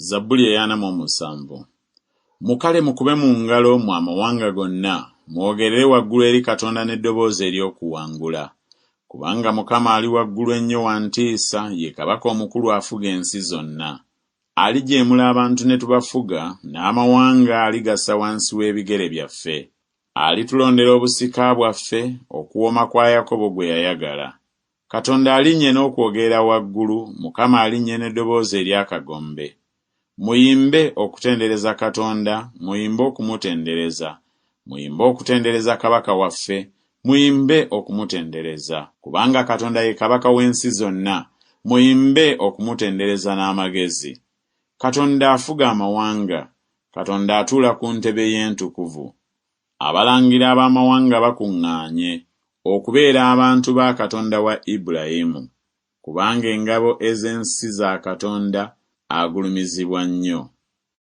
Zabbuli ey'ana mu omusanvu. Mukale mukube mu ngalo mmwe amawanga gonna, mwogerere waggulu eri Katonda n'eddoboozi ery'okuwangula. Kubanga Mukama ali waggulu ennyo wa ntiisa, ye Kabaka omukulu afuga ensi zonna. Alijeemula abantu ne tubafuga, n'amawanga aligassa wansi w'ebigere byaffe. Alitulondera obusika bwaffe, okuwooma kwa Yakobo gwe yayagala. Katonda alinnye n'okwogerera waggulu, Mukama alinnye n'eddoboozi ery'akagombe. Muyimbe okutendereza Katonda, muyimbe okumutendereza. Muyimbe okutendereza Kabaka waffe, muyimbe okumutendereza. Kubanga Katonda ye Kabaka w'ensi zonna, muyimbe okumutendereza n'amagezi. Katonda afuga amawanga, Katonda atuula ku ntebe ye entukuvu. Abalangira ab'amawanga bakuŋŋaanye, okubeera abantu ba Katonda wa Ibulayimu, kubanga engabo ez'ensi za Katonda, agulumizibwa nnyo.